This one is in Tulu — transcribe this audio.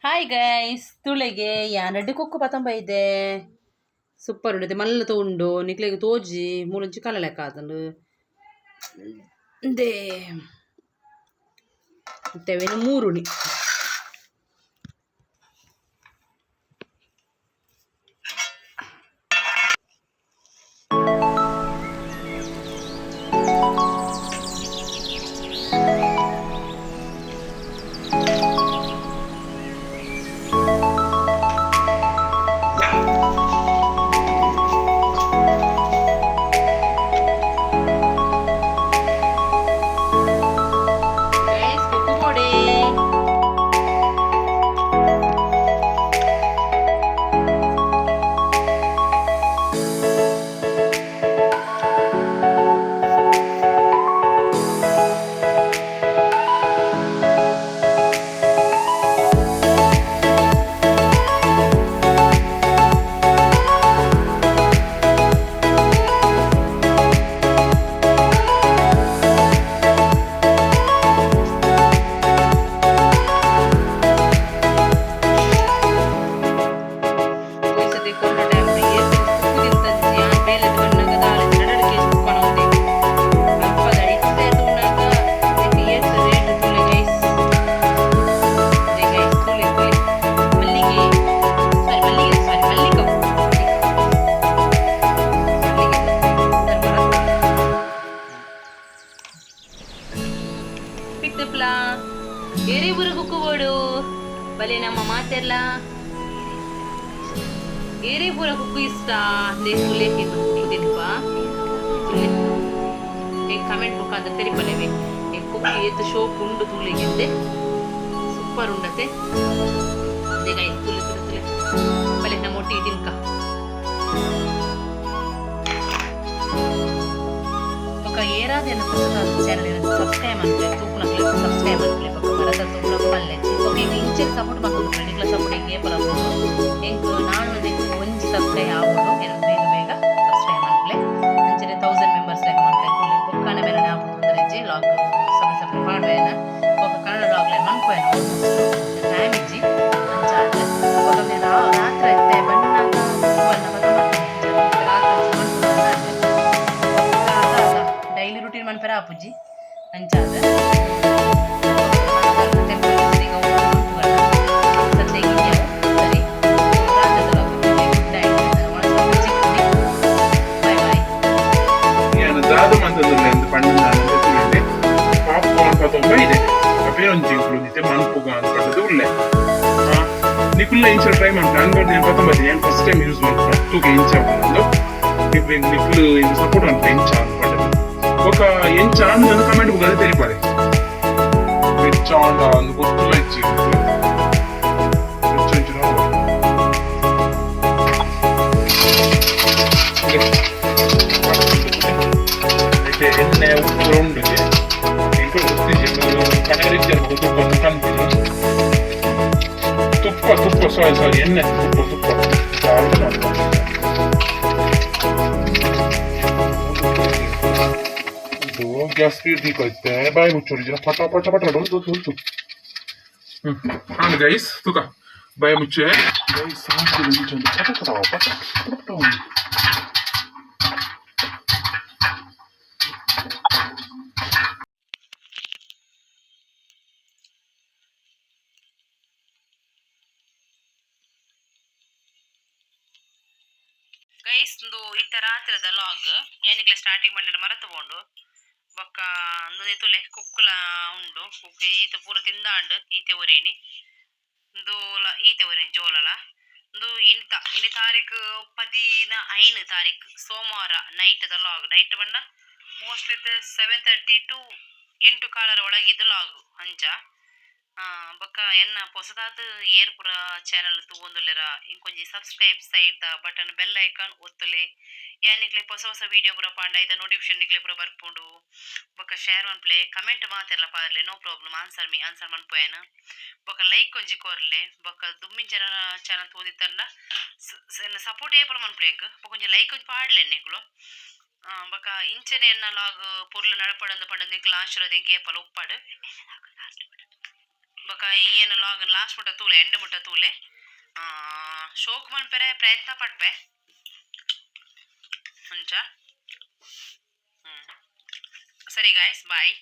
ಹಾಯ್ ಗೈಸ್, ತುಳಿಗೆ ಯಾನಡ್ಡಿ ಕುಕ್ಕು ಪತಂಬ ಇದೆ. ಸೂಪರ್ ಉಂಡು. ಮಲ್ಲ ಉಂಡು, ನಿಕ್ಲೆಗ್ ತೋಜಿ ಮೂಲೊಂಜಿ ಕಲ ಲೆಕ್ಕ ಆತುಂಡು. ಇಂದೇ ತೆವೆನ್ ಮೂರುಣಿ. ಗೈಸ್, ಕುಕ್ಕು ಬೋಡೆ. ಪೊಯ್ಸದೆ ಕೊರೊನ ಟೈಮ್ ಏತ್ ಕುಕ್ಕು ತಿಂತಂಜಿ ಯಾನ್ ಬೇಲೆದ ಬನ್ನಗ ದಾಲ ಎರಡೆರಡು ಕೆಜಿ ಕುಕ್ಕು ಕೊನೊಂದೆ. ಅಲ್ಪದ ಇತ್ತೆ ತೂನಗ ನೆಕ್ ಏತ್ ರೇಟ್ ತೂಲೆ ಗೈಸ್. ದೇ ಗೈಸ್, ತೂಲೆ ತೂಲೆ. ಮಲ್ಲಿಗೆ, ಸಾರಿ ಮಲ್ಲಿಗೆ, ಸಾರಿ ಮಲ್ಲಿಕ, ಮಲ್ಲಿಗೆ ಮಲ್ಲಿಗೆ. ಪಿಕ್ತಪ್ಲ ಏರಿ ಪೂರ ಕುಕ್ಕು ಬೋಡು ಬಲೆ ನಮ್ಮ ಮಾತೆರ್ಲ. ಏರಿ ಪೂರ ಕುಕ್ಕು ಇಷ್ಟ. ದೇ ತುಲೆ, ಕುಕ್ಕು ತಿನ್ಪ ತುಲೆ. ಎಂಕ್ ಕಮೆಂಟ್ ಮುಖಾಂತರ ತೆರಿಪಲೆವೆ ಎಂಕ್ ಕುಕ್ಕು ಏತ್ ಶೋಕ್ ಉಂಡು ತೂಲೆಗೆಂದೆ. ಸೂಪರ್ ಉಂಡತೆ. ಅದೇ ಗೈಸ್, ತುಲೆ ತುಲೆ ತುಲೆ. ಬಲೆ ನಮ್ಮ ಒಟ್ಟಿಗೆ ತಿನ್ಕ. ಬೊಕ ಏರಾದ ಪೊಸತಾದ ಚಾನಲ್ ಸಬ್ಸ್ಕ್ರೈಬ್ ಮನ್ಪುಲೆ, ತೂಪುನಕ್ಲೆ ಸಬ್ಸ್ಕ್ರೈಬ್ ಮನ್ಪುಲೆ. ಬೊಕ ಮರತ ತೂಪುನಕು ಮಲ್ಲೆಚ್ಚಿ. ಬೊಕ ಎಂಕ್ ಇಂಚೆನೆ ಸಪೋರ್ಟ್ ಮಲ್ತೊಂದುಪ್ಪುಲೆ. ನಿಕ್ಲ ಸಪೋರ್ಟ್ ಎಂಕ್ ಏಪಲ ಬೋಡು. ಎಂಕ್ ನಾನೊಂದು ಒಂಜಿ ಸಬ್ಸ್ಕ್ರೈಬ್ ಆವೊಡು. ಎನನ್ ಬೇಗ ಬೇಗ ಸಬ್ಸ್ಕ್ರೈಬ್ ಮನ್ಪುಲೆ. ಅಂಚನೆ 1000 ಮೆಂಬರ್ಸ್ ಲೆಕ್ಕ ಮನ್ಪುಲೆ. ತೂಲೆ, ಬೊಕ್ಕನ ಮೇಲೆ ಆಪುಂಡು ತೊಂದರೆ. ಲಾಗ್ ಸಪ್ರೇಟ್ ಸಪ್ರೇಟ್ ಪಾಡ್ವೇನ. ಬೊಕ ಕನ್ನಡ ಲಾಗ್ ಮನ್ಪುವೇನ. ಆಲ್ಮೋಸ್ಟ್ ಟೈಮ್ ಇಜ್ಜಿ ಅಂಚಾದ್. ಬೊಕ ರಾತ್ರೆ ಇತ್ತೆ ಬನ್ನಗ ಬನ್ನ ರಾತ್ರೆ ಡೈಲಿ ರುಟೀನ್ ಮನ್ಪೆರೆ ಆಪುಜಿ ಅಂಚಾದ್. ಟೆಂಪಲ್ ಈಗ ಸದ್ಯಕ್ಕೆ ಸರಿ. ರಾತ್ರಿ ಗುಡ್ ನೈಟ್. Boy boy. ಯಾನ್ ದಾದ ಮಂತೊಂದುಲ್ಲೆ ಅಂದ್ ಪಂಡ ತುಳಿದೆ ಪಾಪ್ಕಾರ್ನ್ ಪತೊಂಬ ಇದೆ. ಅವೇ ಒಂಜಿ ಎಂಕುಲು ಮನ್ಪುಗ ಅಂದ್ ಪಂಡದು ಉಲ್ಲೆ. ನಿಕುಲ್ನ ಇಂಚ ಟ್ರೈ ಮನ್ಪುಲೆ. ಅನ್ಬಾರ್ದು ಯಾನ್ ಪತೊಂಬತ್ತೆ. ಯಾನ್ ಫಸ್ಟ್ ಟೈಮ್ ಯೂಸ್ ಮನ್ಪುನ. ತೂಕ ಎಂಚ ಆಪುಂಡು. ನಿಕ್ಲು ಎಂಕ್ ಸಪೋರ್ಟ್ ಮನ್ಪುಲೆ ಎಂಚ ಅಂದ್ ಪಂಡದು. ಬೊಕ ಎಂಚ ಆಂಡ್ ಕಮೆಂಟ್ ಬುಕ್ಕದ ತೆರಿಪಾಲೆ. ಬೆಚ್ಚ ಆಂಡ ಅಂದ್ ಗೊತ್ತುಲ ಇಜ್ಜಿ ಎಂಕ್. ಬೆಚ್ಚ ಇಜ್ಜಿಡ ಐತೆ. ಎಣ್ಣೆ ಉಪ್ಪು ಉಂಡು. ಎಂಕ್ ಗೊತ್ತಿಜ್ಜಿ, ಕಣಗರಿ ತುಪ್ಪ ಕಂತೀನಿ. ತುಪ್ಪ ತುಪ್ಪ, ಸಾರಿ ಸಾರಿ, ಎಣ್ಣೆ, ತುಪ್ಪ ತುಪ್ಪ. ದಾಲ್ ಮಾಡ್ಕೊಂಡು ಇದು ಗ್ಯಾಸ್ ಸ್ಪೀಡ್ ದೀಪ ಇತ್ತೆ. ಬಾಯಿ ಮುಚ್ಚೋಡಿ ಜನ, ಪಟ ಪಟ ಪಟ ಉಂಟು ಉಂಟು. ಹ್ಮ್ ಗೈಸ್, ತುಕ ಬಾಯಿ ಮುಚ್ಚೆ ಗೈಸ್. ಪಟ ಪಟ ಪಟ ಪಟ ಪಟ ಉಂಟು. ಗೈಸ್, ಇಂದು ಇತ್ತ ರಾತ್ರಿದ ಲಾಗ್. ಏನಿಕ್ಲೆ ಸ್ಟಾರ್ಟಿಂಗ್ ಬಂಡ ಮರತು ಪೋಂಡು. ಬೊಕ್ಕ ಅಂದು ತುಲೆ, ಕುಕ್ಕುಲ ಉಂಡು. ಕುಕ್ಕು ಈತ ಪೂರ ತಿಂದಾಂಡು. ಈತೆ ಒರೇನಿ ಇಂದು ಈತೆ ಒರೇನಿ ಜೋಲಲ. ಇಂದು ಇನಿತ ಇನಿ ತಾರೀಕು 15 ತಾರೀಕು, ಸೋಮವಾರ ನೈಟ್ ದ ಲಾಗ್. ನೈಟ್ ಬಂಡ ಮೋಸ್ಟ್ಲಿ 7:30 ಟು 8:15ರ ಒಳಗಿದ್ದು ಲಾಗ್ ಅಂಚ. ಬೊಕ್ಕ ಎನ್ನ ಪೊಸದಾದ ಏರ್ ಪೂರ ಚಾನಲ್ ತೂವೊಂದುಲ್ಲೆರ, ಇಂಕೊಂಜಿ ಸಬ್ಸ್ಕ್ರೈಬ್ ಸೈಡ್ ದ ಬಟನ್ ಬೆಲ್ ಐಕಾನ್ ಒತ್ತುಲೆ. ಯಾನ್ ನಿಕ್ಲೆ ಪೊಸ ಹೊಸ ವಿಡಿಯೋ ಪೂರ ಪಾಂಡ ಐತ ನೋಟಿಫಿಕೇಶನ್ ನಿಕ್ಲೆ ಪೂರ ಬರ್ಪುಂಡು. ಬೊಕ್ಕ ಶೇರ್ ಮನ್ಪುಲೆ, ಕಮೆಂಟ್ ಮಾತೆರ್ಲ ಪಾರ್ಲೆ, ನೋ ಪ್ರಾಬ್ಲಮ್, ಆನ್ಸರ್ ಮೀ, answer ಮನ್ಪುವೇನ್. ಬೊಕ್ಕ ಲೈಕ್ ಒಂಜಿ ಕೊರ್ಲೆ. ಬೊಕ್ಕ ದುಮ್ಮಿಂಚನ ಚಾನಲ್ ತೂದಿತ್ತಂಡ ಸಪೋರ್ಟ್ ಏಪಲ ಮನ್ಪುಲೆ ಎಂಕ್. ಬೊಕ ಒಂಜಿ ಲೈಕ್ ಒಂಜಿ ಪಾಡ್ಲೆ ನಿಕುಲು. ಬೊಕ್ಕ ಇಂಚನೆ ಎನ್ನ ಲಾಗ್ ಪೊರ್ಲು ನಡಪಡಂದು ಪಂಡ ನಿಕ್ಲ ಆಶೀರ್ವಾದ ಎಂಕ್ ಏಪಲ ಉಪ್ಪಡ್. ಬೊಕ ಈ ಎನ್ನ ಲಾಗ್ ಲಾಸ್ಟ್ ಮುಟ್ಟ ತೂಲೆ, ಎಂಡ್ ಮುಟ್ಟ ತೂಲೆ. ಶೋಕ್ ಮನ್ಪೆರೆ ಪ್ರಯತ್ನ ಪಡ್ಪೆ ಅಂಚ. ಸರಿ ಗಾಯ್ಸ್, ಬಾಯ್.